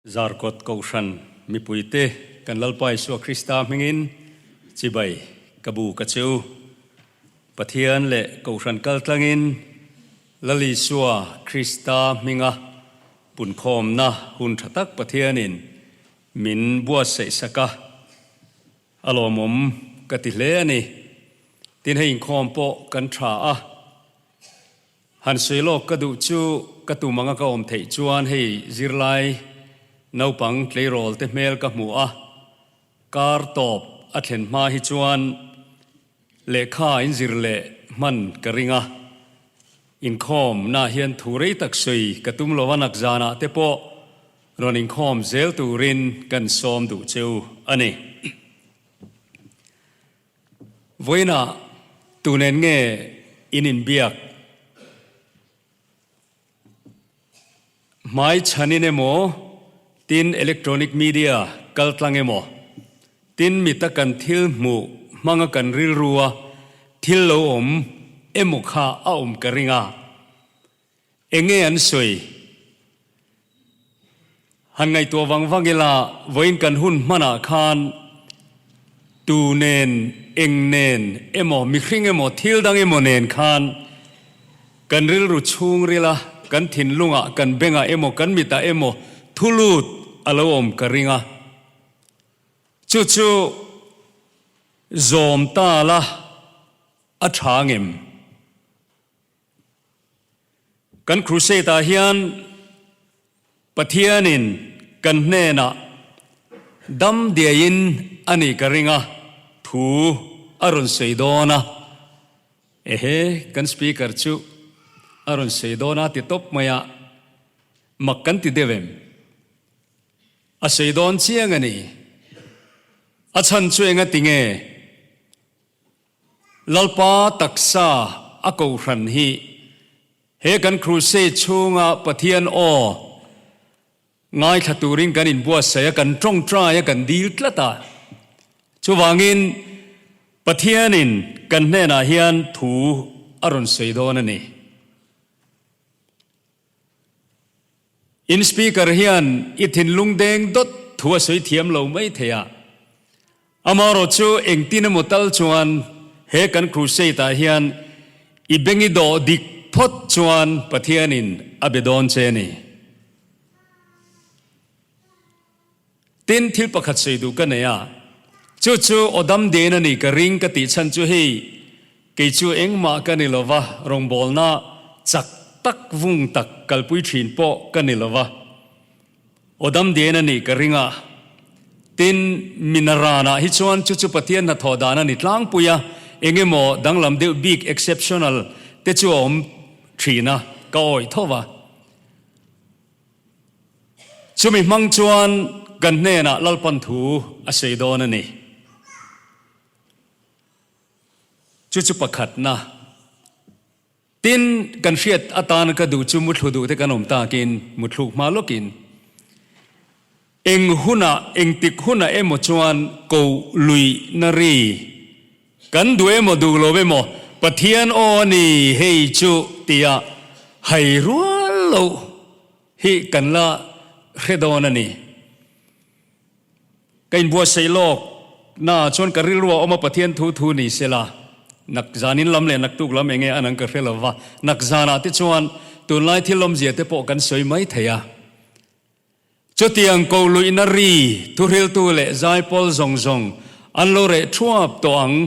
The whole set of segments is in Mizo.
Zarkawt Kohhran mipuite kan Lalpa Isua Krista hmingin chibai ka bu ka chu. Pathian leh Kohhran kaltlangin Lal Isua Krista hminga punkhawmna hun tha tak Pathianin min buatsaih sak a, a lawmawm ka ti hle a ni. Tin hei inkhawm pawh kan tha a. Han sawi lawk ka duh chu ka tum anga ka awm theih chuan hei zirlai naupang tleirawl te hmel ka hmu a, kar tawp a thlen hma hi chuan lehkha in zir leh hman ka ring a, inkhawm na hian thu rei tak sawi ka tum lo a nak zanah te pawh rawn inkhawm zel turin kan sawm duh cheu a ni. Vawiinah tu nen nge in inbiak? Hmai chhanin emaw, tin electronic media kaltlang emaw, tin mita kan thil hmuh hmanga kan rilrua thil lo awm emaw kha a awm ka ring a. Enge an sawi? Han ngaihtuah vang vang ila, vawiin kan hun hmanah khan tu nen, eng nen emaw, mihring emaw, thil dang emaw nen khan kan rilru chhungrila, kan thinlungah, kan bengah emaw, kan mitah emaw thulut a lo awm ka ring a. Chu chu zawm ta la a tha ngem? Kan crusade-ah hian Pathianin kan hnenah dam diaiin a nih ka ring a, thu a rawn sawi dawn a. Ehe, kan speaker chu a rawn sawi dawn a ti tawp mai a, mak kan ti deuh em? A sawi dawn chiang a ni. A chhan chu enga ti nge? Lalpa taksa a kohhran hi he kan crusade chhunga Pathian aw ngaithla turin kan inbuatsaih a, kan tawngtai a, kan dil tlat a. Chuvangin Pathianin kan hnenah hian thu a rawn sawi dawn a ni. In speaker hian i thinlung deng dawt thu a sawi thiam lo mai thei a. Amaherawh chu engtin emaw tal chuan he kan crusade ah hian i beng i dawh dik phawt chuan Pathianin a be dawn che a ni. Tin, thil pakhat sawi duh ka nei a, chu chu aw dam den a ni ka ring ka tih chhan chu hei kei chu engmah ka ni lo va, rawngbawlna chak tak vung tak kalpui thin pawh ka ni lo va, aw dam den a nih ka ring a. Tin, minaranah hi chuan chu chu Pathian hnathawh dan a ni tlangpui a, eng emaw danglam deuh bik exceptional te chu a awm thin a, ka awih tho va. Chumi hmang chuan kan hnenah Lalpan thu a sawi dawn a ni. Chu chu pakhatna. Tin, kan hriat atan ka duh chu muthlu duh te kan awm takin, muthluk hma lawkin, eng hunah, engtik hunah emaw chuan koh luihna ri Kan duh emaw duh lo emaw Pathian aw a ni hei chu tia hai rual loh hi kan la hre dawn a ni. Ka inbuatsaih lawk na chuan ka rilru a awm a Pathian thu thu ni se la, nak zanin lam leh naktuk lam enge an ang ka hre lo va, nak zanah te chuan tunlai thil awmzia te pawh kan sawi mai thei a. Chutiang ko luihna ri thuhriltu leh zaipawl zawng zawng an lo reh thuap tawh ang,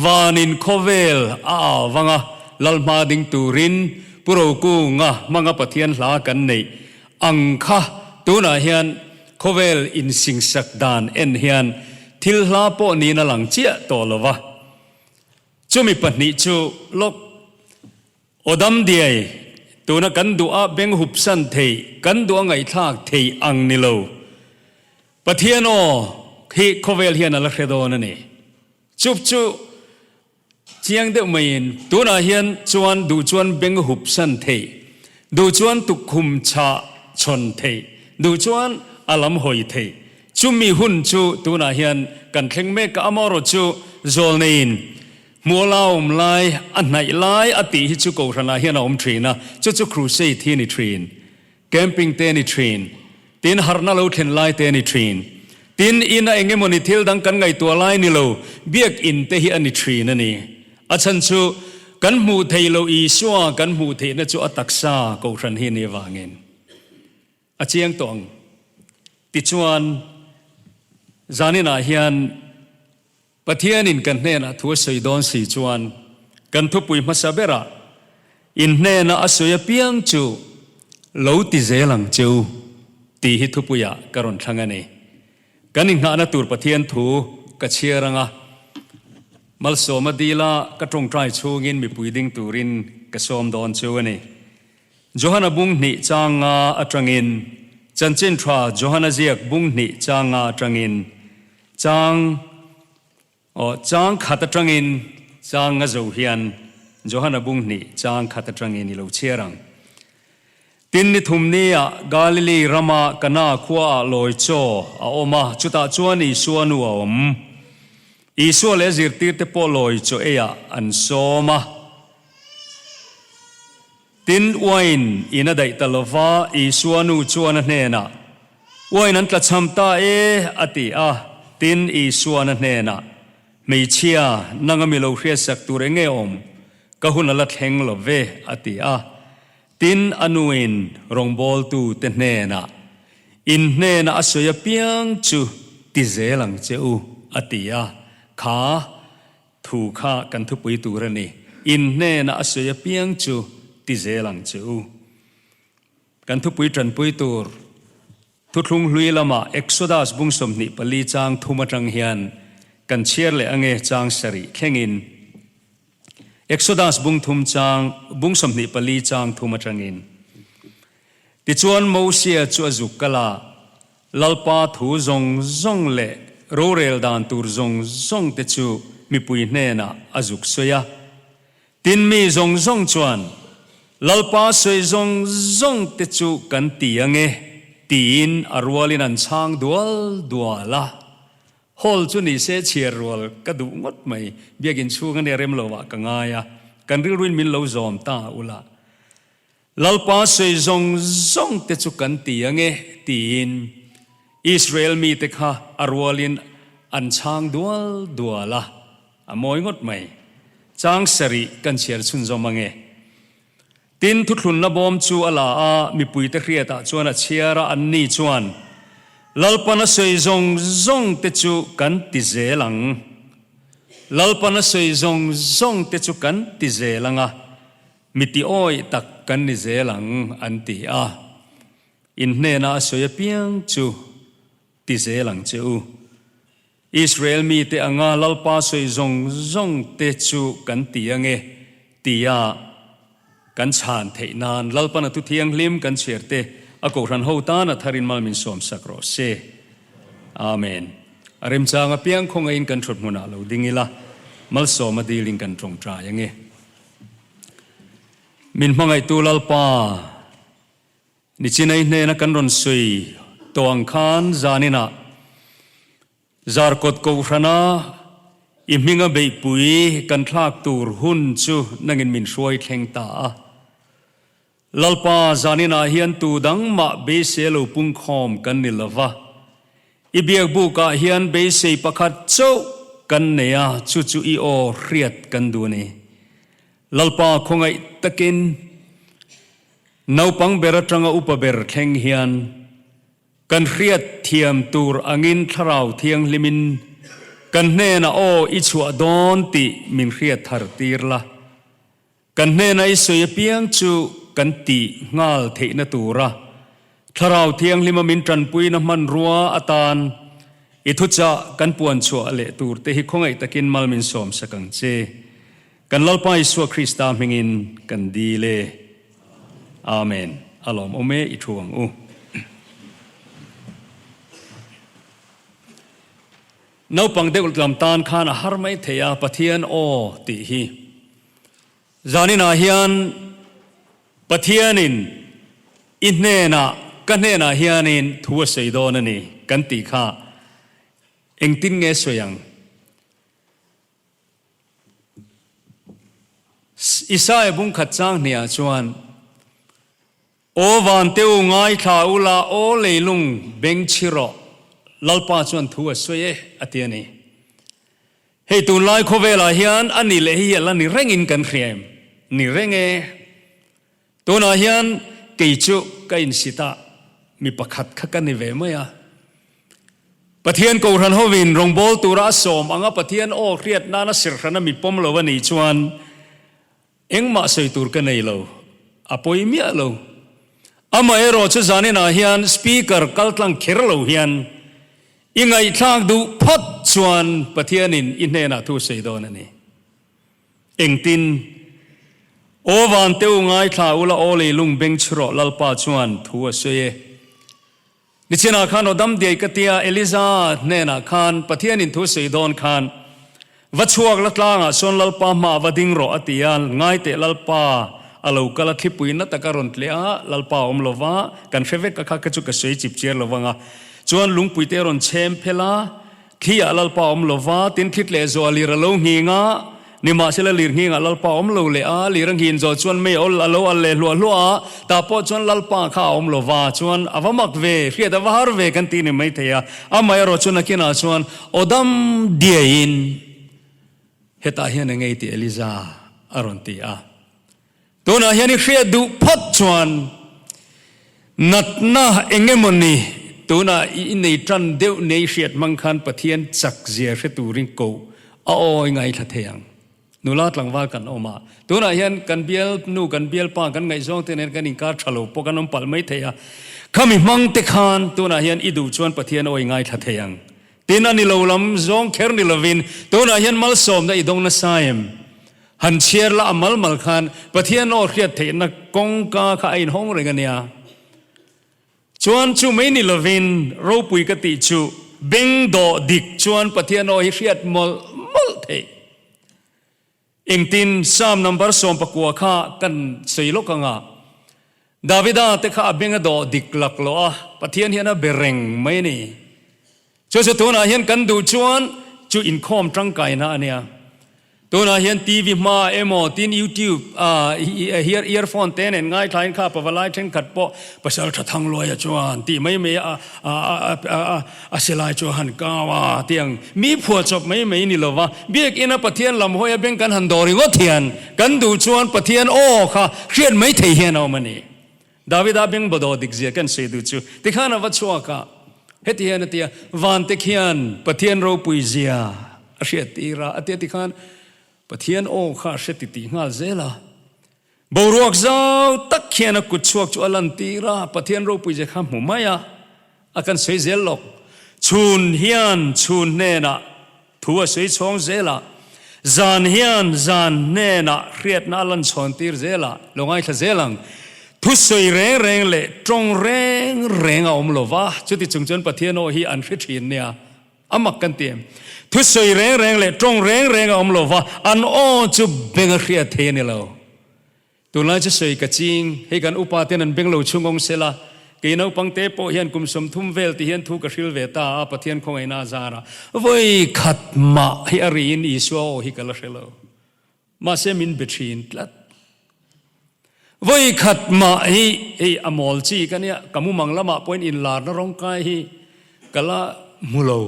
vanin khawvel a au vang a, Lalhma ding turin Pu Rokunga hmanga Pathian hla kan neih ang kha tunah hian khawvel insingsak dan en hian thil hla pawh niin a lang chiah tawh lo va. Chumi pahnih chu lawk. Aw dam diai, tuna kan duh a beng hup san thei, kan duh a ngaihthlak thei ang ni lo. Pathian aw hi khawvel hian a la hre dawn a ni. Chup chu chiang deuh maiin tunah hian chuan duh chuan beng hup san thei, duh chuan tukkhum chhah chhawn thei, duh chuan a lam hawi thei. Chumi hun chu tunah hian kan thleng mek a, amaherawh chu zawlneiin Hmual a awm lai, a hnaih lai a tih hi chu Kohhranah hian a awm thin a, chu chu crusade hi a ni thin, camping te a ni thin. Tin, harhna lo thlen lai te a ni thin. Tin, ina eng emawni thil dang kan ngaihtuah lai ni lo, biakinn te hi a ni thin a ni. A chhan chu, kan hmuh theih loh Isua kan hmuh theihna chu a taksa kohhran hi a nih avangin a chiang tawh ang. Tichuan, zaninah hian Pathianin kan hnenah thu a sawi dawn si chuan kan thupui hmasa berah in hnena a sawi apiang chu lo ti zel ang che u tih hi thupuiah ka rawn thlang a ni. Kan inghahna tur Pathian thu ka chhiar anga Malsawma dila ka tawngtai chhungin mipui ding turin ka sawm dawn chu a ni. Johana bung hnih chang nga atangin Chanchin Tha Johana ziak bung hnih chang nga atangin Chang, aw, chang khat atangin chang nga zo hian Johana bung hnih chang khat atangin i lo chhiar ang. Tin ni thum nia Galili rama Kana khuaah lawi chaw a awm a, chutah chuan Isua nu a awm. Isua leh a zirtirte pawh lawi chaw eiah an sawm a. Tin, uain in a daih ta lo va, Isua nu chuan a hnenah, Uain an tlachham ta e, a ti a. Tin, Isuan a hnenah, Hmeichhia, nang a mi lo hriatsak tur eng nge awm? Ka hun a la thleng lo ve, a ti a. Tin, a nuin rawngbawltu te hnenah, In hnenah a sawi apiang chu ti zel ang che u, a ti a. Kha Thu kha kan thupui tur a ni. In hnena a sawi apiang chu ti zel ang che u. Kan thupui tanpui tur Thuthlung hlui lama Exodus bung 24 chang thum atang hian kan chhiar leh ange chang sarih thlengin. Exodus bung thum chang bung 24 chang thum atangin. Tichuan Mosia chu a zuk kal a, Lalpa thu zawng zawng leh rorel dan tur zawng zawng te chu mipui hnenah a zuk sawi a. Tin mi zawng zawng chuan, Lalpa sawi zawng zawng te chu kan ti ange, tiin a rualin an chhang dual dual a. Hall chu ni se chhiar rual ka duh ngawt mai, biakin chhung a nia rem lo ah ka ngai a, kan rilruin min lo zawm ta ula. Lalpa sawi zawng zawng te chu kan ti ange tiin Israel mite kha a rualin an chhang dual dual a, a mawi ngawt mai. Chang sarih kan chhiar chhunzawm ange. Tin, thuthlunna bawm chu a la a, mipuite hriatah chuan a chhiar a, anni chuan, Lalpan a sawi zawng zawng te chu kan ti zel ang. Lalpan a sawi zawng zawng te chu kan ti zel ang a. Mi ti awih tak kan ni zel ang, an ti a. In hnena a sawi apiang chu ti zel ang che u. Israel mite anga Lalpa sawi zawng zawng te chu kan ti ange, tia kan chhan theih nan Lalpan a thu thianghlim kan chhiar te a kohhran ho tan a tharin mal min sawm sak rawh se. Amen. A remchang apiang khawngaihin kan thut hmunah lo ding ila, malsawm a dilin kan tawngtai ange. Min hmangaihtu Lalpa, nichinai hnena kan rawn sawi tawh ang khan zaninah Zarkawt Kohhrana i hminga beihpui kan thlak tur hun chu nangin min hruai thleng ta a. Lalpa, zaninah hian tu dang mah beisei lo pungkhawm kan ni lo va. I biakbukah hian beisei pakhat chauh kan nei a, chu chu i aw hriat kan duh a ni. Lalpa, khawngaih takin naupang ber atanga upa ber thleng hian kan hriat thiam tur angin Thlarau Thianghlimin kan hnenah aw i chhuah dawn tih min hriat thar tir la. Kan hnena i sawi apiang chu kan tih nghal theihna tura Thlarau Thianghlima min tanpuina hmanrua atan i thuchah kan puan chhuah leh turte hi khawngaih takin mal min sawmsak ang che. Kan Lalpa Isua Krista hmingin kan dil e. Amen. A lawmawm e i thu ang u. Naupang deuh lam tan khan a har mai thei a, Pathian aw tih hi. Zaninah hian Pathianin i hnenah, ka hnenah hianin thu a sawi dawn a ni kan tih kha engtin nge sawi ang? Isaiah bungkhat chang hniah chuan. Aw van te u ngaithla ula, aw leilung beng chhi rawh, Lalpa chuan thu a sawi e, a ti a ni. Hei tunlai khawvelah hian a ni leh hi a la ni rengin kan hria em? Ni reng e. Tunah hian kei chu ka insit a, mi pakhat kha ka ni ve mai a. Pathian Kohhran hovin rawngbâwl tura a sawm anga Pathian aw hriat nana sirhrana mi pawm lo a nih chuan engmah sawi tur ka nei lo, a pawi miah lo. Amaherawh chu zaninah hian Speaker kaltlang kher lo hian i ngaihthlak duh phawt chuan Pathianin i hnenah thu sawi dawn a ni. Engtin? Aw van te u ngaithla ula aw leilung beng chhi rawh Lalpa chuan thu a sawi e. Nichinah khan aw dam diai ka tia Eliza hnenah khan Pathianin thu sawi dawn khan va chhuak la tlangah sawn Lalpa hmaah va ding rawh a ti a, ngai teh Lalpa a lo kal a thlipui na taka rawn tleh a, Lalpa a awm lo va, kan hre vek a kha ka chu ka sawi chip chiar lo vang a, chuan lungpui te a rawn chhem phel a, Thli ah Lalpa awm lo va, tin thli tleh zawh a lir a lo nghing a, nimahsela lir nghing ah Lalpa awm lo leh a, lir a nghin zawh chuan mei awl a lo al leh hluah hluah a, tah pawh chuan Lalpa kha a awm lo va, chuan a va mak ve, hriat a va har ve kan tih ni maithei a, amaherawh chu nakinah chuan aw dam diaiin hetah hian a ngei tih Eliza a rawn ti a. Tunah hian i hriat duh phawt chuan natna eng emawni tunah i nei tan deuh nei hriat hmang khan Pathian chak zia hre turin koh a awi ngaithla thei ang. Nula tlangval kan awm a, tunah hian kan bial nu kan bial pa kan ngaihzawng te nen kan inkar tha lo pawh kan awm palh mai thei a, khami hmang te khan tunah hian i duh chuan Pathian awi ngaithla thei ang. Tin a ni lo lam zawng kher ni lovin tunah hian malsawmna i dawng nasa em? Han chhiar la a mal mal khan Pathian aw hriat theihna kawngka kha a inhawng reng a nia. Chuan chu mai ni lovin ropui ka tih chu beng dawh dik chuan Pathian aw hi hriat mawlh mawlh theih. Engtin Psalm number 19 kha kan sawi lawk anga Davida te kha a beng a dawh dik lak loh a, Pathian hian a be reng mai a ni. Chu chu tunah hian kan duh chuan chu inkhawm tangkaina a nia. Tunah hian TV hma emaw tin YouTube ah hian earphone te nen ngaithlain kha pavalai thenkhat pawh pasal tha thang luaia chuan tih mai mai a a silai chu a han kau a tiang mi phuahchawp mai mai ni lova biakina Pathian lam hawia beng kan han dawr ringawt hian kan duh chuan Pathian aw kha hriat mai thei hian a awm a ni. Davida beng bawdaw dik zia kan sawi duh chu tikhan a va chhuak a, heti hian a ti a, Vante khian Pathian ropui zia a hriat tir a, a ti a tikhan Pathian aw kha a hre ti tih nghal zel a. Boruak zau tak khian a kut chhuak chu a lan tir a, Pathian ropui zia kha a hmu mai a, a kan sawi zel lawk. Chhun hian chhun hnenah Thu a sawi chhawng zel a, zan hian zan hnenah hriatna a lan chhawn tir zel a, lo ngaithla zel ang. Thu sawi reng reng leh tawng reng reng a awm lo va, chuti chung chuan Pathian aw hi an hre thin nia, a mak kan ti em? Thu sawi reng reng leh tawng reng reng a awm lo va, an aw chu beng a hriat thei a ni lo. Tunlai chu sawi ka ching, hei kan upa ten an beng lo chhung awng sela, kei naupang te pawh hian kum 30 vel ti hian thu ka hril ve ta a, Pathian khawngaihna a zar a, vawi khat mah hi a riin Isua aw hi ka la hre lo. Mahse min be thin tlat. Vawi khat mah hi hei a mawl chi ka nia, ka mumang lamah pawhin inlarna rawngkai hi ka la hmu lo.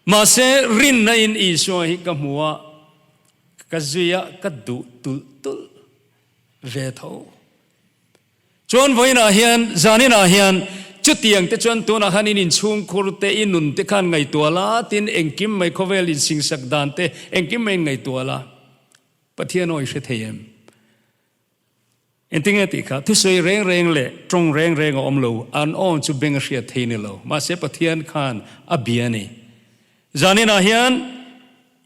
Mahse rinna in Isua hi ka hmu a, Ka zui a, ka duh tulh tulh ve tho. Chuan vawiinah hian, zaninah hian, chutiang te chuan tunah khan in inchhungkhur te, i nun te khan ngaihtuah la, tin engkim mai khawvel insingsak dan te, engkim mai in ngaihtuah la. Pathian aw i hre thei em? Engtinge tih kha? Thusawi reng reng leh tawng reng reng a awm lo, an aw chu beng a hriat thei ni lo. Mahse Pathian khan a bia a ni. Zaninah hian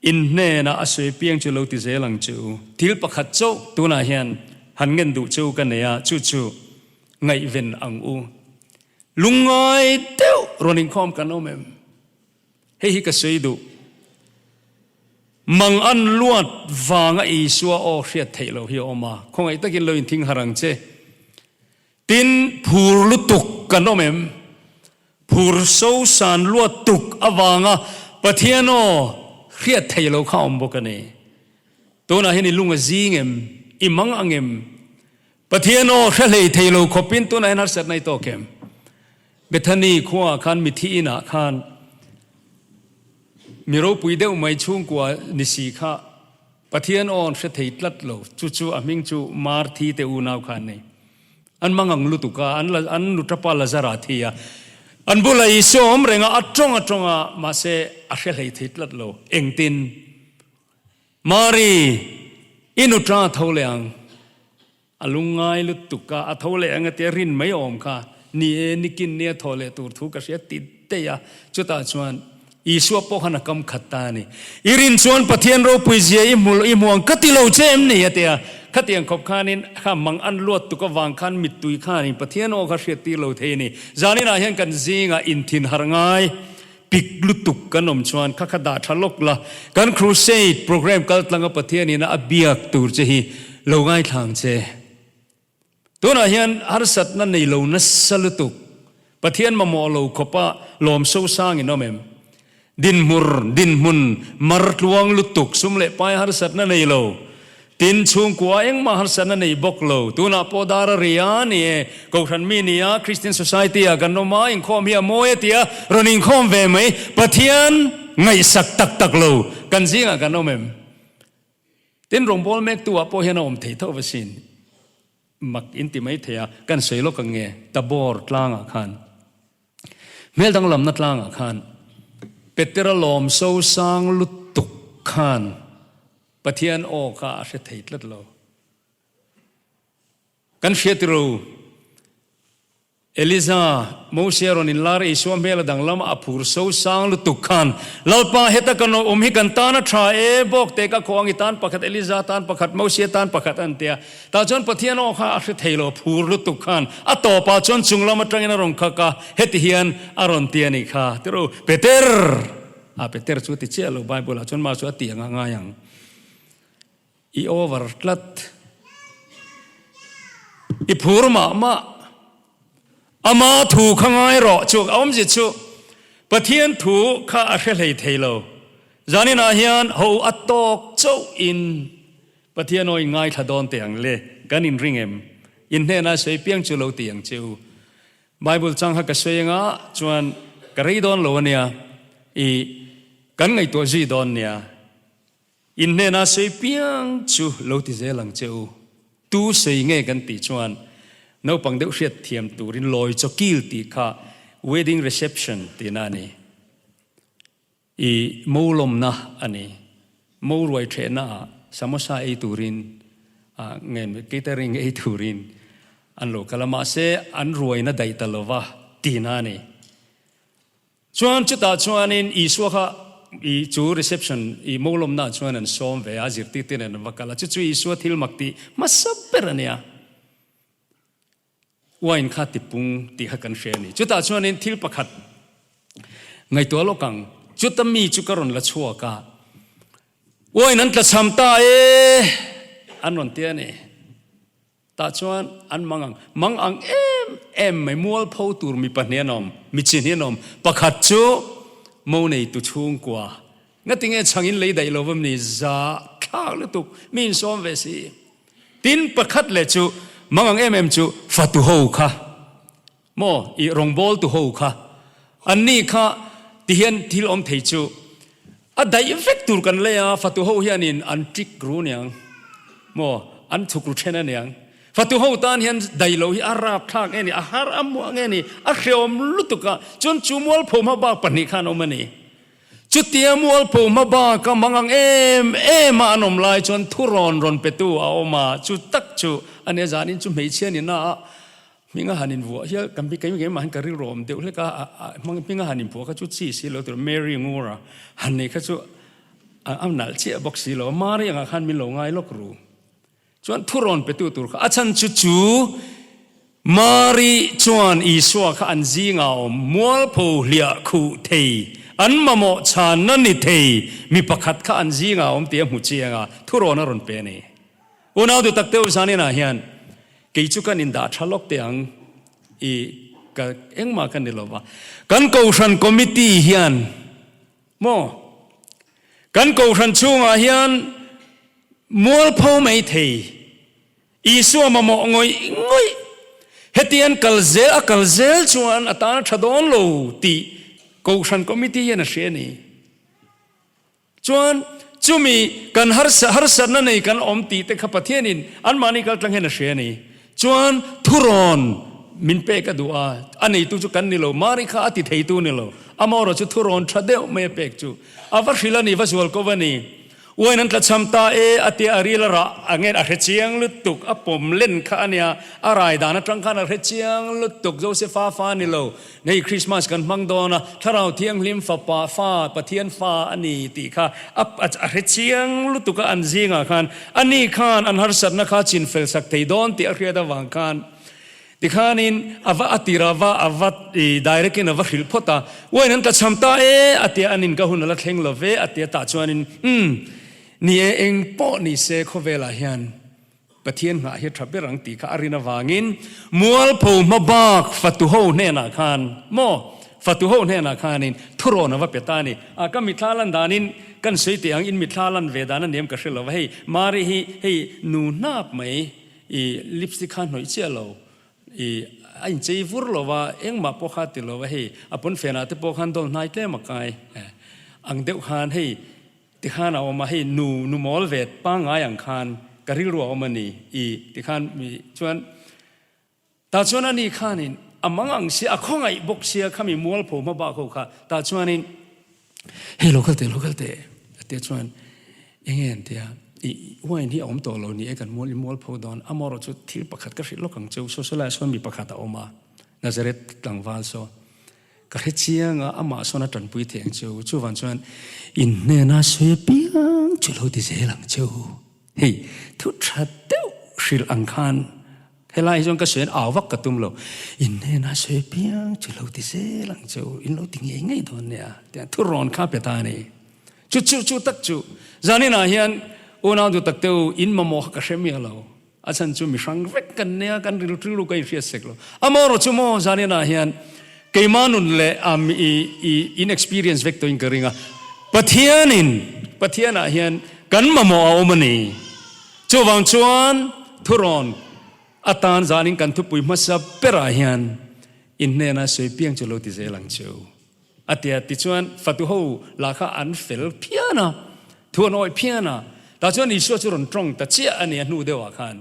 in hnenah a sawi piang chu lo ti zel ang che u. Thil pakhat chauh tunah hian han ngen duh che u ka nei a, chu chu ngaihven ang u. Lungngai deuh rawn inkhawm kan awm em? Hei hi ka sawi duh. Mang an luat vanga Isua aw hriat theih loh hi a awm a, khawngaih takin lo inthing harh ang che. Tin, phur lutuk kan awm em? Phur so san luat tuk avanga Pathian aw hriat theih loh kha a awm bawk a ni. Tunah hian i lung a zing em? I mang ang em? Pathian aw hre hlei thei lo khawpin tunah hian harsatna i tawk em? Bethany khuaah khan mithi inah khan mi ropui deuh mai chhungkua ni si kha Pathian aw an hre thei tlat lo. Chu chu a hming chu Marthi te unau kha an nei. An mangang lutuk a, an an nuṭapa Lazara a thi a. An bulah Isua awm reng a, a tawng a tawng a, mahse a hre hlei thei tlat lo. Engtin? Mari, i nuṭa tho leh ang. A lungngai lutuk a, a tho leh ang a tia rin mai awm kha. Ni e, nikin nia thaw leh tur thu ka hria ti daih a. Chutah chuan Isua pawh khan a kam khat ta a ni. I rin chuan Pathian ropui zia i hmu i hmu ang ka ti lo che em ni? a ti a. Khatiang khawp khanin kha mang an luat tuk avang khan mittui khanin Pathian aw kha hriat tir lo thei a ni. Zaninah hian kan zingah inthin harh ngai. Pik lutuk kan awm chuan kha kha dah tha lawk la, kan crusade program kal tlanga Pathian ina a biak tur che hi lo ngaithlang che. Tunah hian harsatna nei lo nasa lutuk, Pathian mamawh lo khawpa lawm sosang in awm em? Dinhmur, dinhmun, mar tluang lutuk, sum leh pai harsatna nei lo. Tin, chhungkua engmah harsatna nei bawk lo. Tunah pawh dar a ri a ni e. Kohhran mi ni a, Christian Society ah kan awm a, inkhawm hi a mawi a ti a, rawn inkhawm ve mai. Pathian ngaihsak tak tak lo kan zingah kan awm em? Tin, rawngbâwl mektu ah pawh hian a awm thei tho va sin. Mak in ti mai thei a, kan sawi lawk ang nge, Tabor tlangah khan. Hmel danglamna tlangah khan Petera lawm sosang lutuk khan Pathian aw kha a hre thei tlat lo. Kan hriat ro, Eliza, Mosia rawn inlar Isua hmel a danglam a phur so sang lutuk khan, Lalpa heta kan awm hi kan tan a tha e, bawk te ka khaw ang i tan pakhat, Eliza tan pakhat, Mosia tan pakhat an ti a. Tah chuan Pathian aw kha a hre thei lo, phur lutuk khan a tawpah chuan chung lam atangin a rawn khak a, heti hian a rawn ti a nih kha, ti ro, Peter! A Peter chu a ti chiah lo, Bible ah chuan mah chu a ti ang a ngai ang. I over tlat. I phur mah mah. Ama thu kha ngai rawh chu a awmzia chu Pathian thu kha a hre hlei thei lo. Zaninah hian ho a tawk chauh in Pathian aw in ngaithla dawn teh ang le, kan inring em? In hnenah sawi piang chu lo ti ang che u. Bible chang kha ka sawi anga chuan ka rei dawn lo ania, i kan ngaihtuah zui dawn nia. In hnenah sawi piang chu lo ti zel ang che u. Tu sawi nge kan tih chuan naupang deuh hriat thiam turin lawi chaw kil tih kha wedding reception tihna a ni. I mo lawmna a ni. Mo ruai thehna ah samosa ei turin ah nge catering ei turin an lo kal a, mahse an ruaina daih ta lova tihna a ni. Chuan chutah chuanin Isua kha i chu reception i mo lawmna ah chuan an sawm ve a, zirtirte nen an va kal a, chu chu Isua thil mak tih hmasa ber a nia. Wine kha tipung tih kha kan hria a ni. Chutah chuanin thil pakhat ngaihtuah lawk ang. Chuta mi chu ka rawn la chhuak a, wine an tlachham ta e an rawn ti a ni. Tah chuan an mang ang, mang ang em em mai mualpho tur mi pahnih an awm, mi chi hnih an awm. Pakhat chu mo neitu chhungkua, ngatinge chhangin lei daih lo va mi za thlak lutuk, mi insawm ve si. Tin, pakhat leh chu mang ang em em chu fatu ho kha maw, i rawngbawltu ho kha, anni kha ti hian thil awm thei chu a daih vek tur kan lei a, fatu ho hianin an ṭik ru niang maw, an chhuk ru ṭhen a niang. Fatu ho tan hian daih lo hi a rapthlak nge ni, a har a muah nge ni, a hreawm lutuk a, chuan chu mualpho hma bak pahnih khan awm a ni. Chutia mualpho hmaba ka mang ang em em a an awm lai chuan thurawn rawn petu a awm a, chu tak chu a nia zanin chu hmeichhia ni na a hminga han invuah hial kan bi keimah keimah hian ka rilru awm deuh hlek a, hminga han invuah kha chu chi si lo tur Mary Ngura han nei kha chu a nalh chiah bawk si lo a, Mary angah khan min lo ngai lawk ru. Chuan thurawn petu tur kha a chhan chu chu Mari chuan Isua kha an zingah awm mualpho hliah khuh thei, an mamawh chhanna ni thei mi pakhat kha an zingah awm tih a hmu chiang a, thurawn a rawn pe a ni. Unau duh tak deuh zaninah hian kei chu kan indah tha lawk teh ang i ka engmah ka ni lova, kan Kohhran Committee hian maw kan Kohhran chhungah hian mualpho mai thei. Isua mamawh ngawih ngawih. Heti an kal zel a kal zel chuan a tan a tha dawn lo tih Kohhran Committee hian a hria a ni. Chuan chumi kan harsa harsatna nei kan awm tih te kha Pathianin anmahni kal tlang hian a hria a ni. Chuan thurawn min pek a duh a, a neitu chu kan ni lo, Mari kha a ti theitu ni lo, amaherawh chu thurawn tha deuh mai a pek chu a va hrilh a ni, va zual ko a ni. Uain an tlachham ta e a tia a ril a rah a ngen a hre chiang lutuk, a pawm len kha a nia, a rai dan atang khan a hre chiang lutuk, Josefa fa a ni lo, hei Christmas kan hmang dawn a, Thlarau Thianghlim fapa fa, Pathian fa a ni tih kha a a hre chiang lutuk a an zingah khan, ani khan an harsatna kha chinfel sak thei dawn tih a hriat avang khan Tikhanin a va a tir a va a va i direct in a va hrilh phawt a, Uain an tlachham ta e a tia anin ka hun a la thleng lo ve a tia tah chuanin umm ni e eng pawh ni se khawvelah hian Pathian nghah hi a tha ber ang tih kha a rin avangin mualpho hma bak fatu ho hnenah khan maw fatu ho hnenah khanin thurawn a va pe ta a ni. A ka mithla lan danin kan sawi teh ang in mithla lan ve dan a niam ka hre lo va hei Mari hi hei nu hnap mai I lipstick kha hnawih chiah lo, i a inchei vur lo va, engmah pawh kha ti lo va, hei a pawnfen ah te pawh khan dawl hnai tlem a kai ang deuh khan hei tikhan a awm a, hei nu nu mawl ve pangngai ang khan ka rilru a awm a ni, i tikhan mi chuan tah chuan ani khanin a mang ang sia a khawngaih bawk sia khami mualpho hma bak ho kha tah chuanin Hei lo kal teh, lo kal teh a tia chuan enge an tia i wine hi a awm tawh lo ni e kan mual i mual pho dawn amaherawh chu thil pakhat ka hrilh lawk ang cheu saw saw laiah sawn mi pakhat a awm a Nazareth tlangval saw ka hre chiang a amah sawn a tanpui thei ang cheu chuvang chuan in hnena sawi apiang chu lo ti zel ang cheu hei thu tha deuh hrilh ang khan Helai hi chuan ka sawi an au vak ka tum lo. In hnenah sawi piang chu lo ti zel ang che u, in lo ti ngei ngei dawn nia tiang thu rawn kha pe ta a ni. Chu chu chu tak chu zaninah hian unau duh tak te u in mamawh kha ka hre miah lo. A chhan chu mi hrang vek kan nia kan rilru rilru ka inhriat sek lo. Amaherawh chu maw zaninah hian keimah nun leh am i i in experience vek tawhin ka ring a. Pathianin Pathianah hian kan mamawh a awm a ni. Chuvang chuan thurawn atan zanin kan thupui hmasa berah hian in hnena sawi piang chu lo ti zel ang che u a ti a. Tichuan fatu ho lah kha an fel phian a, thu an awih phian a. Tah chuan Isua chu rawn tawng ta chiah a ni a hnu deuhah khan.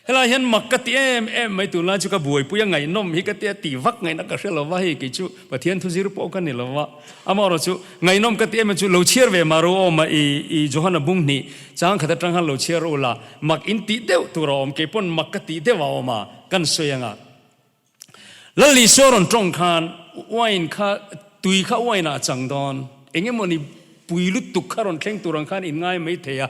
Helai hian mak ka ti em em mai, tunlai chu ka buaipui a ngaihnawm hi ka tia tih vak ngaihna ka hre lo va, hei kei chu Pathian thu zir pawh ka ni lo va, amaherawh chu ngaihnawm ka ti em em chu lo chhiar ve mah ru awm a, i i Johana bung hnih chang khat atang khan lo chhiar u la, mak in tih deuh tur a awm, kei pawn mak ka tih deuh a awm a, kan sawi ang a. Lal Isua rawn tawng khan wine kha tui kha wine ah a chang dawn, eng emawni pui lutuk kha rawn thleng tur ang khan in ngai mai thei a,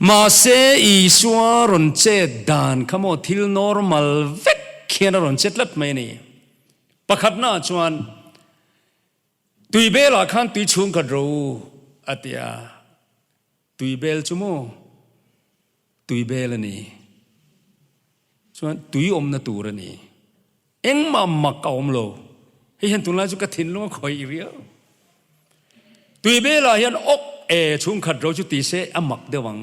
mahse Isua rawn chet dan kha maw thil normal vek hian a rawn che tlat mai a ni. Pakhatna ah chuan tui belah khan tui chhung khat ro a ti a, tui bel chu maw tui bel a ni. Chuan tui awmna tur a ni. Engmah mak a awm lo. Hei hian tunlai chu ka thinlung a khawih riau. Tui belah hian awk e chhungkhat ro chu ti se a mak deuh ang.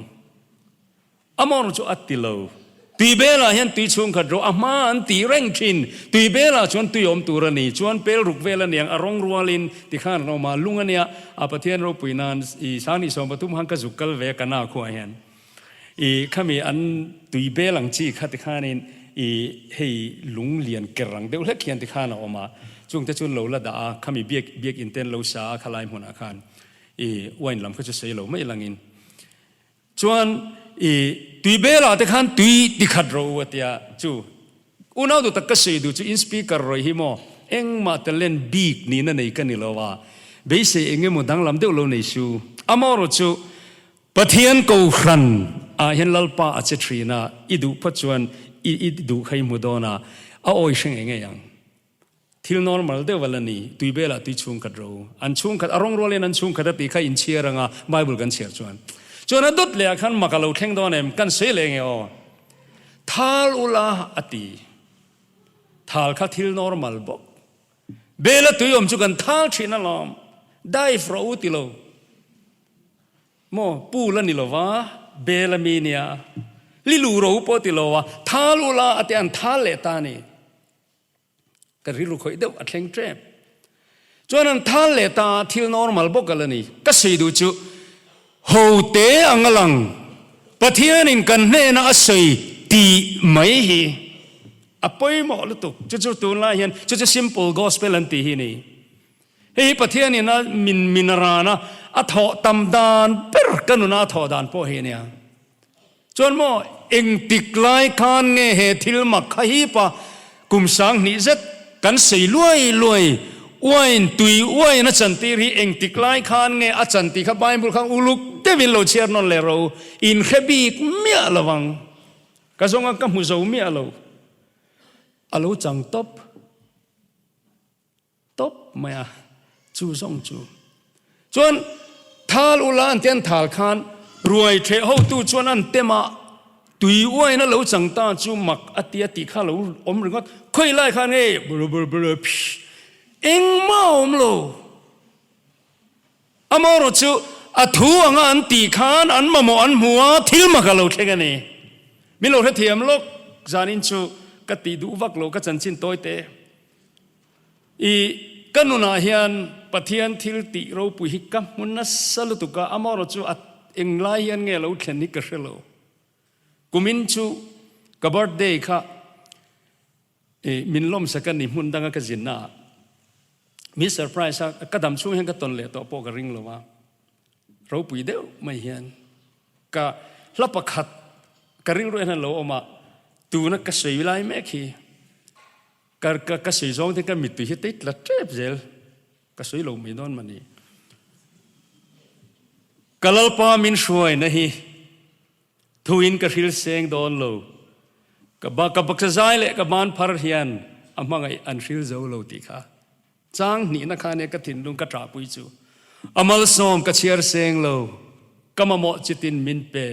Amawr chu a ti lo. Tui belah hian tui chhungkhat ro a hma an ti reng thin. Tui belah chuan tui awm tur a ni. Chuan pel ruk vel a niang a rawng rualin tikhan an awm a, lung a nia. A Pathian ropui nan i Sangni 13 han ka zuk kal ve a Kana khuaah hian. I khami an tui bel ang chi kha tikhanin i hei lung lian ker ang deuh hlek hian tikhan a awm a, chungte chu lo la dah a, khami biak biak in ten lo sa a khalai hmunah khan i wine lam kha chu sei lo mai langin chuan i tui belah te khan tui tikhat rawh u a tia chu unau duh tak ka sawi duh chu in speaker rawih hi maw engmah talent bik nihna nei ka ni lo a, beisei engemaw danglam deuh lo nei su amaherawh chu Pathian Kohhran ah hian Lalpa a che thin a, i duh phawt chuan i i duh kha i hmu dawn a, a awi hre ngei ngei ang. Thil normal deuh a la ni, tui belah tui chhungkhat ro. An chhungkhat, a rawng rualin an chhungkhat a tih kha in chhiar ang a, Bible kan chhiar chuan. Chuan a dawt leh ah khan mak a lo thleng dawn em, kan sawi leh nge aw. Thal ula a ti. Thal kha thil normal bawk. Bela tui awm chu kan thal thin alawm, dive rawh u ti lo. Maw, pool a ni lo va, bel a mi nia. Lilu ro pawh ti lo a, thal ula a ti an thal leh ta a ni. Ka rilru khawih deuh a thleng tep. Chuan an thal leh ta a, thil normal bawk a la ni. Ka sawi duh chu ho te ang a lang, Pathianin kan hnena a sawi tih mai hi a pawimawh lutuk. Chu chu tunlai hian chu chu simple gospel an tih hi a ni. Hei hi Pathianin a min min a ran a, a thawh tam dan ber ka nuna a thawh dan pawh hi a nia. Chuan maw engtik lai khan nge he thil mak kha hip a, kum 2000 zet kan sei luai luai uain tui uain a chantir hi engtik lai khan nge a chan tih kha Bible kha uluk deuhin lo chhiar nawn leh ro inhre bik miah lo ang. Ka zawnga ka hmu zo miah lo. A lo chang tawp. Tawp mai a, chu zawng chu. Chuan thal ula an ti an thal khan ruai theh hotu chuan an tem a, tui uain a lo chang ta chu mak a ti a tih kha a lo awm ringawt. Khawi lai khan nge bla bla bla psh engmah a awm lo. Amaherawh chu a thu anga an tih khan an mamawh an hmu a, thil mak a lo thleng a ni. Min lo hrethiam lawk zanin chu ka tih duh vak lo ka chanchin tawi te. I ka nunah hian Pathian thil tih ropui hi ka hmu nasa lutuk a, amaherawh chu a englai hian nge lo thlen hi ka hre lo. Kumin chu ka birthday kha i min lawmsak a ni hmun danga ka zinna ah min surprise a, ka dam chhung hian ka tawn leh tawh pawh ka ring lo a, ropui deuh mai hian ka hla pakhat ka rilru hian a lo awm a, tuna ka sawi lai mek hi Ka ka ka sawi zawng te ka mittui hi tei tla tep zel ka sawi lo mai dawn mani. Ka Lalpa min hruaina hi thuin ka hril seng dawn lo. Ka ba ka baksa zai leh ka ban phar hian a hmangaih an hril zo lo tih kha chang hnihna kha nia ka thinlung ka ṭahpui chu. A malsawm ka chhiar seng lo, ka mamawh chitin min pe.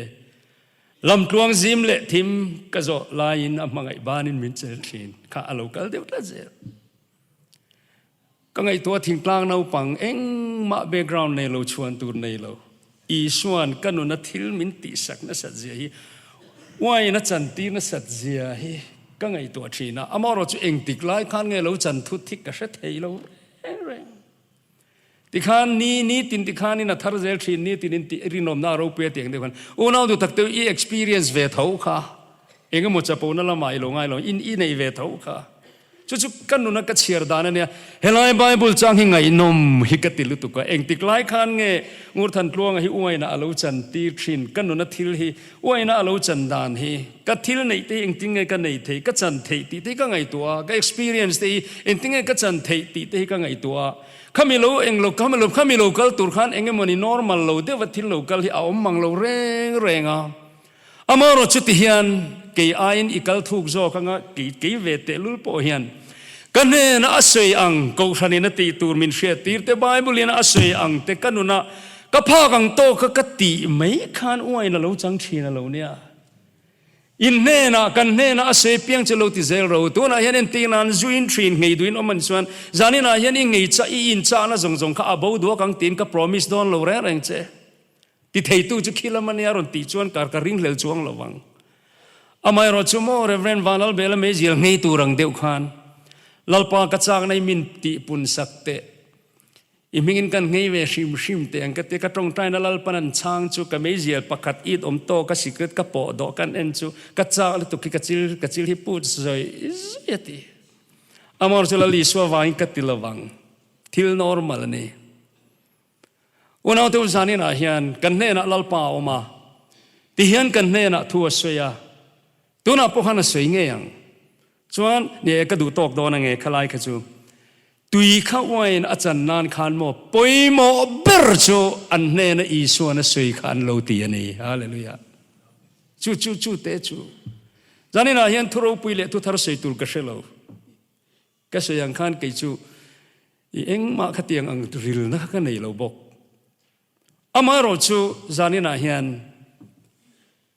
Lamtluang zim leh thim ka zawh laiin a hmangaih banin min chel thin kha a lo kal deuh tlat zel. Ka ngaihtuah thingtlang naupang engmah background nei lo chhuan tur nei lo Isuan ka nuna thil min tihsak nasat zia hi uain a chantir nasat zia hi ka ngaihtuah thin a, amaherawh chu engtik lai khan nge lo chan thut hi ka hre thei lo reng reng. Tikhan ni ni tin tikhanin a thar zel thin ni tin in tih rinawmna a ropui a tih ang deuh khan unau duh tak deuh i experience ve tho kha engemaw chapona lamah i lo ngai lo in i nei ve tho kha chu chu ka nuna ka chhiar dan a nia helai Bible chang hi ngaihnawm hi ka ti lutuk a engtik lai khan nge Ngurthan Tluanga hi uaina a lo chan tir thin ka nuna thil hi uaina a lo chan dan hi ka thil neih te hi engtin nge ka nei thei ka chan theih tih te hi ka ngaihtuah a ka experience te hi engtin nge ka chan theih tih te hi ka ngaihtuah a Khami lo eng lo khami lo khami lo kal tur khan eng emawni normal lo deuha thil lo kal hi a awm mang lo reng reng a. Amaherawh chuti hian kei aiin i kal thuk zawk anga kei kei ve tehlul pawh hian ka hnena a sawi ang Kohhranin a tih tur min hriat tir te Bible in a sawi ang te ka nunah ka phak ang tawk kha ka tih mai khan uain a lo chang thin a lo nia. In hnenah, kan hnenah a sawi piang chu lo ti zel ro. Tunah hian entir nan zu in thin ngei duhin awm an chuan, zaninah hian i ngei chah, i inchahna zawng zawng kha a bo duak ang tiin ka promise dawn lo reng reng che. Ti theitu chu khi lam a nia rawn tih chuan kar ka ringhlel chuang lo vang. Amaherawh chu maw Rev. Vanlalbela meizial ngei tur ang deuh khan Lalpa ka chakna i min tihpun sak teh. I hmingin kan nghei ve hrim hrim teh ang ka ti. Ka tawngtaina Lalpan an chhang chu ka meizial pakhat it awm tawk ka sikret ka pawh dawh kan en chu ka chak lutuk hi ka chil ka chil hi put zawi zawi a ti. Amor chu Lal Isua vangin ka ti lovang. Thil normal a ni. Unaute u zaninah hian kan hnenah Lalpa a awm a, tihian kan hnenah thu a sawi a, tunah pawh khan a sawi ngei ang. Chuan, ni e, ka duh tawk dawn ange khalai kha chu. Tui kha uain a chan nan khan maw pawimawh ber chu an hnena Isuan a sawi kha an lo ti a ni. Hallelujah. Chu chu chu te chu. Zaninah hian thu ropui leh thu thar sawi tur ka hre lo. Ka sawi ang khan kei chu i engmah khatiang ang rilna kha ka nei lo bawk. Amaherawh chu zaninah hian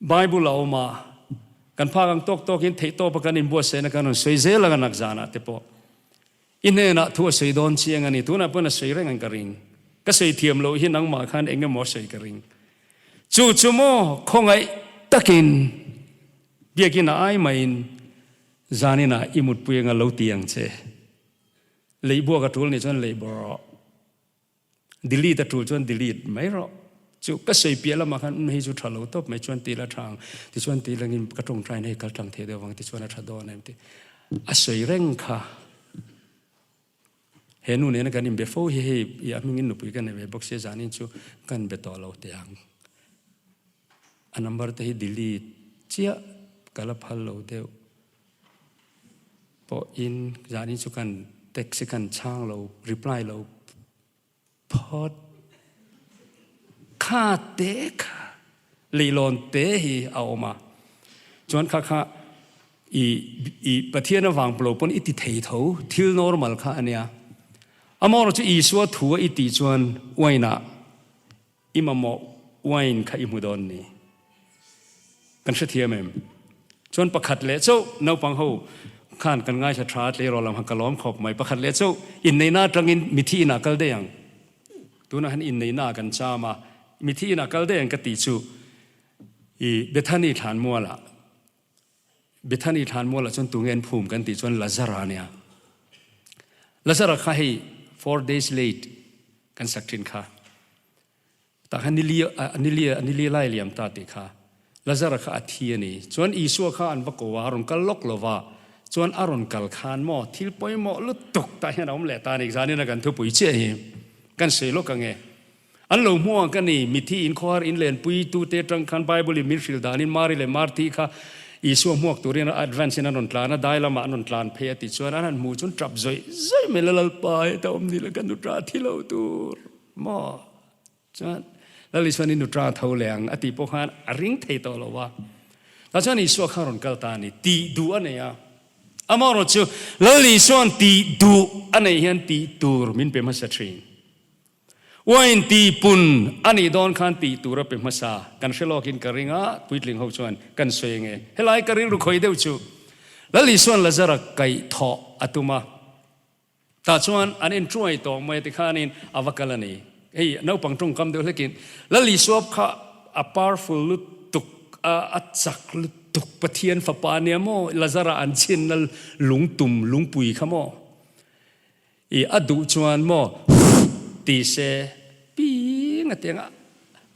Bible a awm a, kan phak ang tawk tawkin theihtawpa kan inbuatsaihna kan rawn sawi zel ang a nak zanah te pawh. I hnenah thu a sawi dawn chiang a ni, tunah pawn a sawi reng ang ka ring. Ka sawi thiam loh hi nangmah khan eng emaw a sawi ka ring. Chu chu maw khawngaih takin. Biakinn a ai maiin zanin ah i mutpui anga lo ti ang che. Lei buak a tul nih chuan lei bawr rawh. Delete a tul chuan delete mai rawh. Chu ka sawi piah lamah khan umm hei chu tha lo tawp mai chuan ti la tha ang tichuan ti langin ka tawngtai hei kal tlang thei deuh vang tichuan a tha dawn em tih a sawi reng kha. He nu nena kan inbe fo hi hei i a hmingin nupui ka nei ve bawk sia zanin chu ka inbe tawh lo teh ang. A number te hi delete chiah ka la phal lo deuh pawhin zanin chu kan text hi kan chhang lo reply lo Phawt kha te kha leilawn te hi a awm a, chuan kha kha i i Pathian avang pawh lo pawn i ti thei tho, thil normal kha a nia. Amaherawhchu chu Isua thu a i tih chuan wine ah i mamawh wine kha i hmu dawn ni. Kan hrethiam em? Chuan pakhat leh chauh naupang ho khan kan ngaithla tha tleirawl lam khan ka lawm khawp mai. Pakhat leh chauh inneihna atangin mithi inah kal daih ang. Tunah hian inneihna ah kan cham a, mithi inah kal daih ang ka tih chu i Bethany thlanmualah Bethany thlanmualah chuan tunge an phum kan tih chuan Lazara a nia. Lazara kha hei four days late kan sak thin kha. Tah khan nili nili nili lai liam ta tih kha Lazara kha a thi a ni. Chuan Isua kha an va ko a, a rawn kal lawk lo va. Chuan a rawn kal khan maw thil pawimawh lutuk tah hian a awm leh ta a ni. Zanin a kan thupui chiah hi kan sawi lawk ang e. An lo hmu ang ka ni, mithi inkhawhar inlenpui tute atang khan Bible in min hrilh danin Mari leh Marthi kha Isua hmuak turin advance in an rawn tlan a, dai lamah an rawn tlan phei a tih chuan an han hmu chuan tap zawih zawih mai la Lalpa heta awm ni la ka nutra thi lo tur maw. Chuan Lal Isuan i nutra tho leh ang a tih pawh khan a ring thei tawh lo a. Tah chuan Isua kha rawn kal ta a ni, tih duh a nei a. Amaherawh chu Lal Isuan tih duh a neih hian tih tur min pe hmasa thin. Uain tih pun a nih dawn khan tih tur a pe hmasa. Kan hre lawkin ka ring a, puitling ho chuan kan sawi ange. Helai ka rilru khawi deuh chu Lal Isuan Lazara kaih thawh a tum a. Tah chuan an inṭuai tawh mai tikhanin a va kal a ni. Hei naupang ṭawngkam deuh hlekin Lal Isua kha a powerful lutuk a, a chak lutuk Pathian fapa ania maw Lazara an chhinna lungtum lungpui kha maw i a duh chuan maw ti se ping a tiang a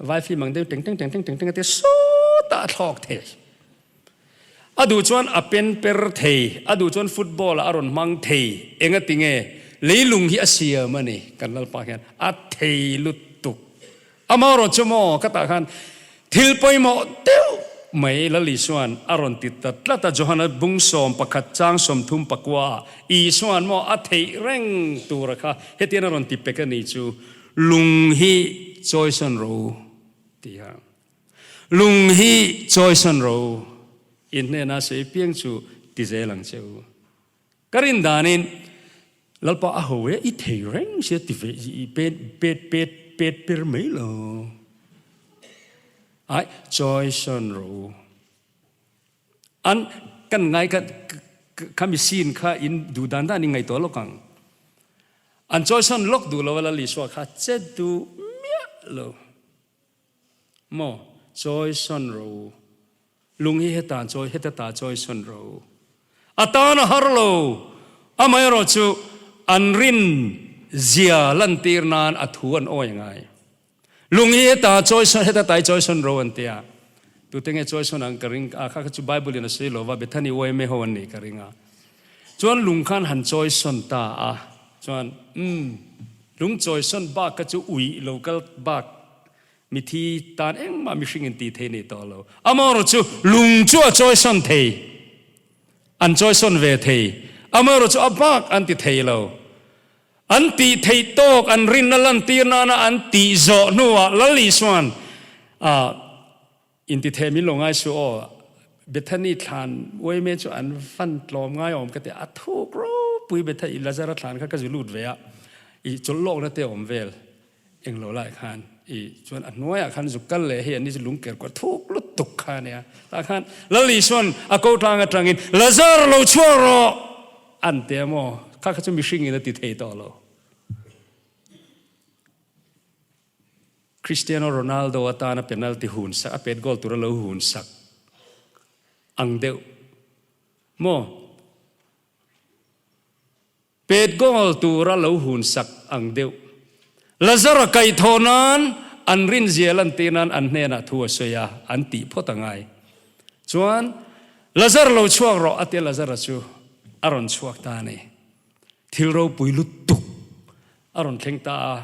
vai film ang deuh teng teng teng teng teng teng a tia sawtah a thlawk thei. A duh chuan a pen per thei, a duh chuan football ah a rawn hmang thei. Engati nge? Leilung hi a siam a ni, kan Lalpa hian a thei lutuk. Amaherawh chu maw ka tah khan thil pawimawh deuh mai Lal Isua'n a rawn ti ta tlat a, Johana bung 11 chang 39 ah Isua'n maw a theih reng tura kha hetiang a rawn ti pek a ni chu, lung hi chawisawn rawh u ti a. Lung hi chawisan ro in hnena sawi piang chu ti zel ang che u. Ka rin danin Lalpa a ho e i thei reng sia ti ve i pet pet pet pet per mai lo. Ai chawisan ro. An kan ngai ka khami scene kha in duh dan dan in ngai tawh lawk ang. An chawisan lawk duh lo a Lal Isua kha che duh miah lo. Maw chawi sawn ro u. Lung hi heta chawi heta ta chawi sawn ro u. A tan a har lo. Amaherawh chu an rin zia lantir nan a thu an awi ngai. Lung hi heta chawi sawn heta tai chawi sawn ro an tia. Tute nge chawi sawn ang ka ring a kha kha chu Bible in a sawi lo va Bethany yma ho an nih ka ring a. Chuan lung khan han chawi sawn ta a. Chuan umm lung chawi sawn bak kha chu uih lo kal bak mithi tan engmah mihring in tih thei nei tawh lo. Amaherawh chu lung chu a chawi sawn thei, an chawi sawn ve thei. Amaherawh chu a bak an ti thei lo. An tih theih tawk an rinna lantir nana an tih zawh hnuah Lal Isua'n ah Intitheh min lo ngai suh aw. Bethany thlan uaime chu an van tlawm ngai awm ka ti a, a thuk ropui Bethany Lazara thlan kha ka zu lut ve a, i chawlh lawkna te awm vel englo lai khan i chuan a hnuaiah khan zu kal leh hei an ni chu lungker kuah thuk lutuk kha a nia. Tah khan Lal Isua'n a ko tlang atangin Lazar lo chhuak rawh an ti a maw? Kha kha chu mihringin a ti thei tawh lo. Cristiano Ronaldo atana penalty hun sak, a pet goal tura lo hun sak. ang deuh maw? Pet goal tura lo hun sak ang deuh. Lazara kaihthawh nan an rinzia lantir nan an hnenah thu a sawi a, an tih phawt a ngai. Chuan, Lazar lo chhuak rawh a tia Lazara chu a rawn chhuak ta a ni. Thil ropui lutuk a rawn thleng ta a,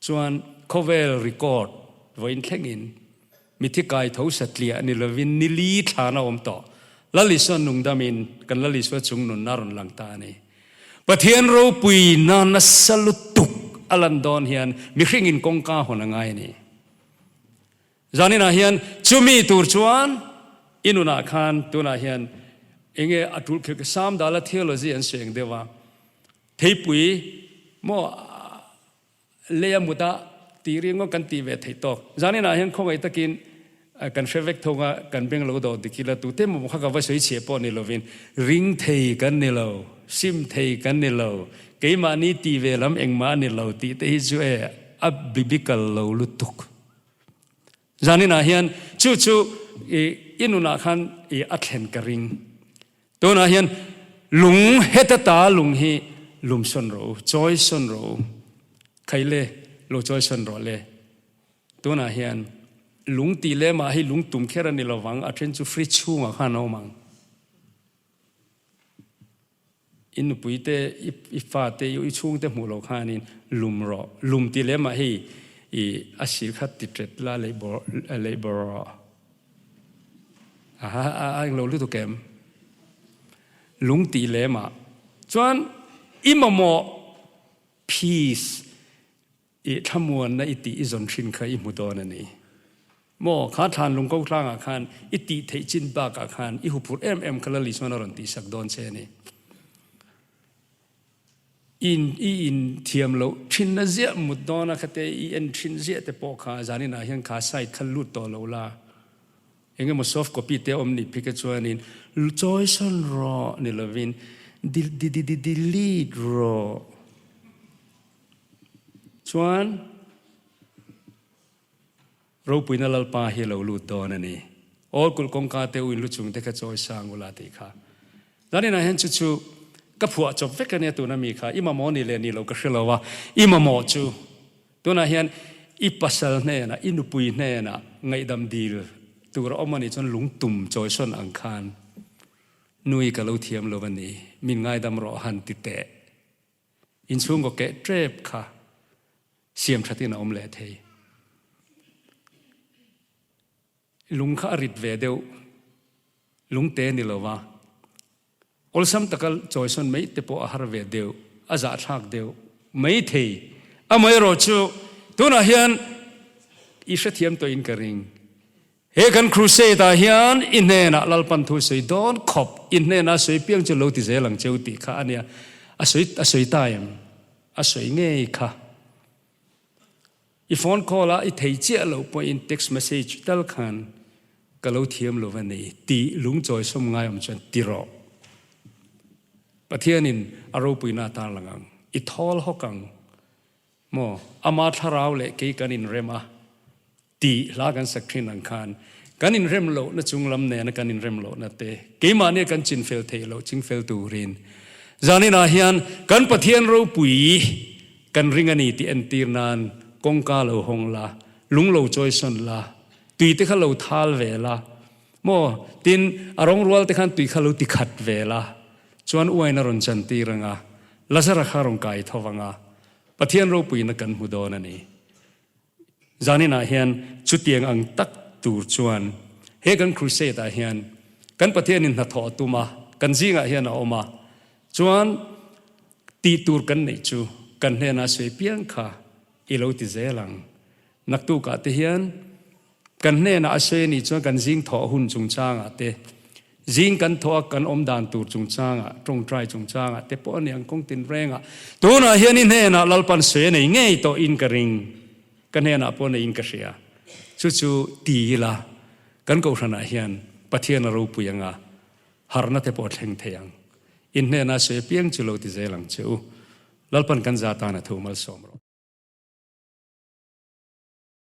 Chuan khawvel record vawiin thlengin mithi kai tho satliah ni lovin ni li thlan a awm tawh. Lal Isua nungdamin kan Lal Isua chung nunna a rawn lang ta a ni. Pathian ropui na nasa lutuk a lan dawn hian mihringin kawngka hawn a ngai a ni. Zaninah hian chumi tur chuan i nunah khan tunah hian enge a tul khir Sam Dala theology an sawi ang deuh a, Theipui maw lei a mut a tih ringawt kan tih ve theih tawk. Zaninah hian khawngaih takin kan hre vek thung a, kan beng lo dawh dik ila tute maw kha ka va sawi chhiah pawh ni lovin ring thei kan ni lo, sim thei kan ni lo, keimahni tih ve lam engmah a ni lo tih te hi chu e a biblical lo lutuk. Zaninah hian chu chu i nunah khan i a thlen ka ring. Tunah hian lung heta ta lung hi lum sawn rawh u, chawi sawn rawh u. Khai le, lo chawi sawn rawh le. Tunah hian lung tih lemah hi lung tum kher a ni lovang, a then chu fridge chhungah khan a awm ang. I nupui te, i fa te, i chhung te hmuh loh khanin lum rawh. Lum tih leh mah hei i a sil kha ti ṭet la lei bawr lei bawr rawh. Aha a a englo lutuk em? Lung tih leh mah chuan i mamawh peace I thlamuanna i tih i zawn hrin kha i hmu dawn a ni maw? Kha thlan lung ko tlangah khan i tih theih chin bakah khan i huphurh em em kha Lal Isuan a rawn tihsak dawn che a ni. I i inthiam loh thinna ziah mut dawna khate i en thin ziah te pawh kha zaninah hian kha site kha lut tawh lo la. Engemaw soft copy te awm nih phike chuanin chawi sawn rawh ni lovin di-di-di-delete rawh. Chuan ropuina Lalpa hi a lo lut dawn a ni. Awl kulh kawngka te u in lu chung te kha chawi sang ula tih kha. Zaninah hian chu chu ka phuah chawp vek a nia tuna mi kha. I mamawh ni leh ni lo ka hre lo a, i mamawh chu tunah hian i pasal hnenah, i nupui hnenah ngaihdam dil tur a awm a nih chuan lungtum chawisawn ang khan nui ka lo thiam lo a ni, min ngaidam rawh han ti teh. Inchhungkaw keh tep kha siam thatin a awm leh thei. Lung kha a rit ve deuh, lungte ni lova awlsam taka chawisawn mai te pawh a har ve deuh, a zahthlak deuh mai thei. Amaherawhchu tunah hian i hrethiam tawhin ka ring. He kan crusade ah hian i hnenah Lalpan thu sawi dawn khawp, i hnena sawi piang chu lo ti zel ang cheu tih kha a nia. A sawi a sawi ta em? A sawi ngei kha. I phone call a i thei chiah loh pawhin text message tal khan ka lo thiam lo va nei tih lungchawi sawm ngai awm chuan ti rawh. Pathianin a ropuina a tarlang ang. I thawl hawk ang. Maw? Ama thlarau leh kei kan inrem a tih hla kan sak thin ang khan kan inrem lohna chung lam nena kan inrem lohna te keimahnia kan chinfel theih loh chingfel turin zaninah hian kan Pathian ropui kan ring a ni tih entir nan kawngka lo hawng la, lung lo chawisawn la, tui te kha lo thal ve la, maw? Tin, a rawngrual te khan tui kha lo tikhat ve la, chuan uain a rawn chantir ang a, Lazara kha rawn kai tho vang a, Pathian ropuina kan hmu dawn a ni. Zaninah hian chutiang ang tak tur chuan he kan crusade ah hian kan Pathianin hnathawh a tum a, kan zingah hian a awm a, chuan tih tur kan neih chu kan hnenah sawi piang kha i lo ti zel ang. Naktukah te hian Kan hnenah a sawi a nih chuan kan zing thawh hun chungchangah te, zing kan thawh a kan awm dan tur chungchangah, tawngtai chungchangah te pawh a ni ang kawng tinrengah. Tunah hian i hnenah Lalpan sawi a nei ngei tawhin ka ring, ka hnenah pawh neiin ka hria. Chu chu ti ila kan kohhranah hian Pathian a ropui anga harhna te pawh a thleng thei ang. In hnenah sawi apiang chu lo ti zel ang che u. Lalpan kan za tan a thu malsawm rawh.